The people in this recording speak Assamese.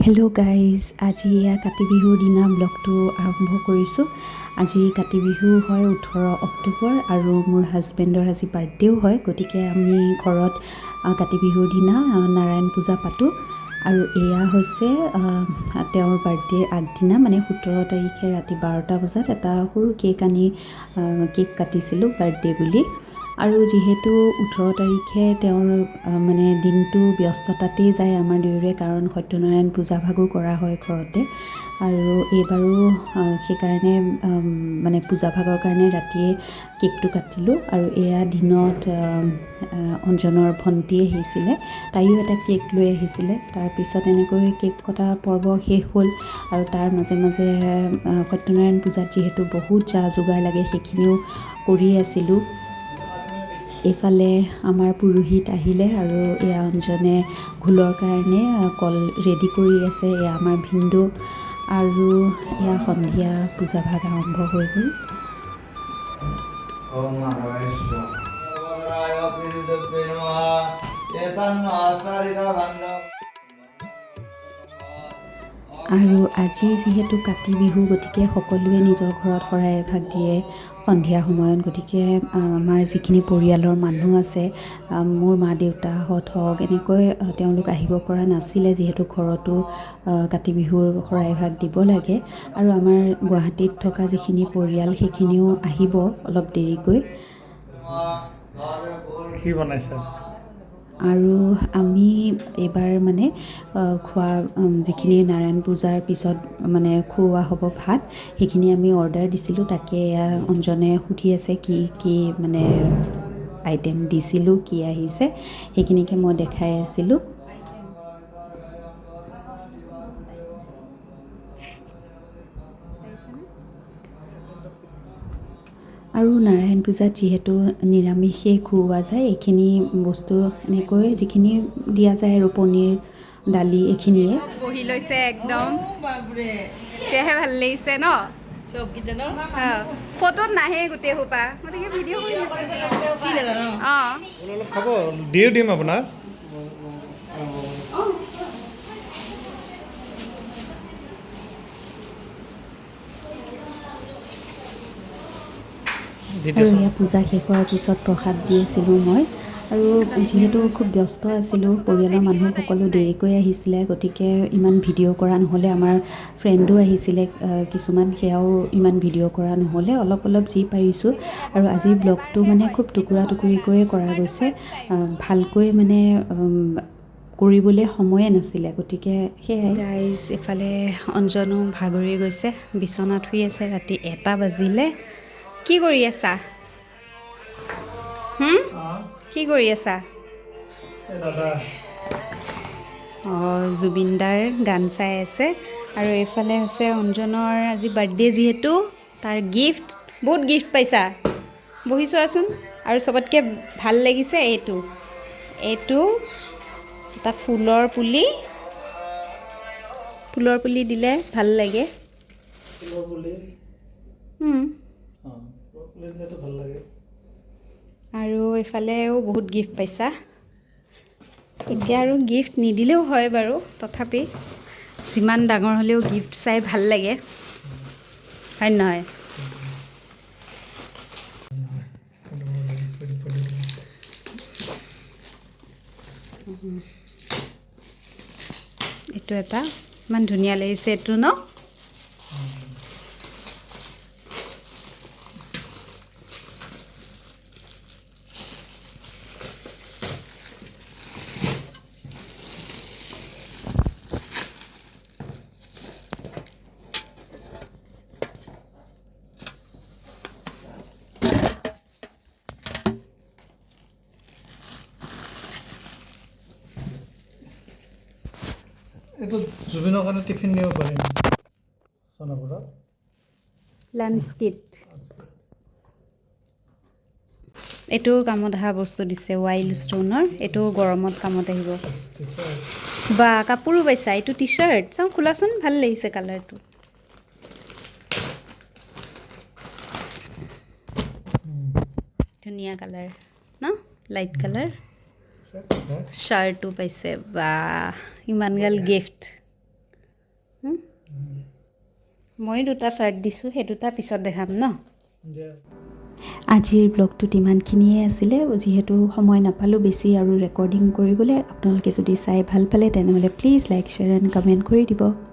হেল্ল' গাইজ, আজি এয়া কাতি বিহুৰ দিনা ব্লগটো আৰম্ভ কৰিছোঁ। আজি কাতি বিহু হয় 18 অক্টোবৰ আৰু মোৰ হাজবেণ্ডৰ আজি বাৰ্থডেও হয়। গতিকে আমি ঘৰত কাতি বিহুৰ দিনা নাৰায়ণ পূজা পাতোঁ আৰু এয়া হৈছে তেওঁৰ বাৰ্থডেৰ আগদিনা, মানে 17 তাৰিখে ৰাতি 12টা বজাত এটা সৰু কেক আনি কেক কাটিছিলোঁ বাৰ্থডে বুলি। আৰু যিহেতু 18 তাৰিখে তেওঁৰ মানে দিনটো ব্যস্ততাতেই যায় আমাৰ দুয়োৰে, কাৰণ সত্যনাৰায়ণ পূজা ভাগো কৰা হয় ঘৰতে আৰু এইবাৰো সেইকাৰণে মানে পূজা ভাগৰ কাৰণে ৰাতিয়ে কেকটো কাটিলোঁ। আৰু এয়া দিনত অঞ্জনৰ ভণ্টি আহিছিলে, তাইও এটা কেক লৈ আহিছিলে। তাৰপিছত এনেকৈ কেক কটা পৰ্ব শেষ হ'ল আৰু তাৰ মাজে মাজে সত্যনাৰায়ণ পূজাত যিহেতু বহুত যা যোগাৰ লাগে, সেইখিনিও কৰি আছিলোঁ। এইফালে আমাৰ পুৰোহিত আহিলে আৰু এয়া অঞ্জনে ঘোলৰ কাৰণে কল ৰেডি কৰি আছে। এয়া আমাৰ ভিনদেউ আৰু এয়া সন্ধিয়া পূজা ভাগ আৰম্ভ হৈ গ'ল। ওম মাধবেশ্ব ভদ্ৰায় পীড়িতভ্যে নমঃ এতান্ন আচাৰিকা ভাণ্ড। আৰু আজি যিহেতু কাতি বিহু, গতিকে সকলোৱে নিজৰ ঘৰত শৰাই এভাগ দিয়ে সন্ধিয়া সময়ত। গতিকে আমাৰ যিখিনি পৰিয়ালৰ মানুহ আছে, মোৰ মা দেউতাহঁত হওক, এনেকৈ তেওঁলোক আহিব পৰা নাছিলে, যিহেতু ঘৰতো কাতি বিহুৰ শৰাই এভাগ দিব লাগে। আৰু আমাৰ গুৱাহাটীত থকা যিখিনি পৰিয়াল, সেইখিনিও আহিব অলপ দেৰিকৈ। কি বনাইছা? আৰু আমি এইবাৰ মানে খোৱা যিখিনি নাৰায়ণ পূজাৰ পিছত মানে খুওৱা হ'ব ভাত, সেইখিনি আমি অৰ্ডাৰ দিছিলোঁ। তাকে এয়া অঞ্জনে সুধি আছে কি কি মানে আইটেম দিছিলোঁ, কি আহিছে, সেইখিনিকে মই দেখাই আছিলোঁ। আৰু নাৰায়ণ পূজাত যিহেতু নিৰামিষেই খুওৱা যায়, এইখিনি বস্তু এনেকৈ যিখিনি দিয়া যায় আৰু পনীৰ, দালি, এইখিনিয়ে। বহি লৈছে একদম, তেতিয়াহে ভাল লাগিছে ন। ফটোত নাহে গোটেই সোপা, গতিকে ভিডিঅ' কৰি লৈছোঁ। অঁ। অলপ খাব দিও দিম আপোনাক। দি আৰু দিছোঁ। এয়া পূজা শেষ হোৱাৰ পিছত প্ৰসাদ দি আছিলোঁ মই। আৰু যিহেতু খুব ব্যস্ত আছিলোঁ, পৰিয়ালৰ মানুহ সকলো দেৰিকৈ আহিছিলে, গতিকে ইমান ভিডিঅ' কৰা নহ'লে। আমাৰ ফ্ৰেণ্ডো আহিছিলে কিছুমান, সেয়াও ইমান ভিডিঅ' কৰা নহ'লে, অলপ অলপ যি পাৰিছোঁ। আৰু আজিৰ ব্লগটো মানে খুব টুকুৰা টুকুৰিকৈয়ে কৰা গৈছে, ভালকৈ মানে কৰিবলৈ সময়ে নাছিলে, গতিকে সেয়াই। গাইজ, এইফালে অঞ্জনো ভাগৰি গৈছে, বিচনাত শুই আছে। ৰাতি 1টা বাজিলে। কি কৰি আছা? কি কৰি আছা? এই দাদা। অঁ, জুবিন দাৰ গান চাই আছে। আৰু এইফালে হৈছে অঞ্জনৰ আজি বাৰ্থডে যিহেতু, তাৰ গিফ্ট। বহুত গিফ্ট পাইছা, বহি চোৱাচোন। আৰু চবতকৈ ভাল লাগিছে এইটো এইটো এটা ফুলৰ পুলি। ফুলৰ পুলি দিলে ভাল লাগে। ফুলৰ পুলি। অঁ, ফুলৰ পুলি দিলেতো ভাল লাগে। আৰু এইফালেও বহুত গিফ্ট পাইছা। এতিয়া আৰু গিফ্ট নিদিলেও হয় বাৰু, তথাপি যিমান ডাঙৰ হ'লেও গিফ্ট চাই ভাল লাগে, হয় নহয়? এইটো এটা ইমান ধুনীয়া লাগিছে এইটো ন। এইটো জুবিনৰ কাৰণে টিফিন নিব পাৰিম সোণাপুৰত। Lunch kit. এইটো কামত অহা বস্তু দিছে, ৱাইল্ড ষ্ট'নৰ। এইটো গৰমত কামত আহিব। বা, কাপোৰো পাইছা। এইটো টি চাৰ্ট, চাওঁ, খোলাচোন। ভাল লাগিছে কালাৰটো। ধুনীয়া কালাৰ ন, লাইট কালাৰ। শ্বাৰ্টো পাইছে। বা, ইমানগাল গিফ্ট! মই দুটা চাৰ্ট দিছোঁ, সেই দুটা পিছত দেখাম ন। দিয়া। আজিৰ ব্লগটোত ইমানখিনিয়ে আছিলে। যিহেতু সময় নাপালোঁ বেছি আৰু ৰেকৰ্ডিং কৰিবলৈ। আপোনালোকে যদি চাই ভাল পালে, তেনেহ'লে please like, share and comment কৰি দিব।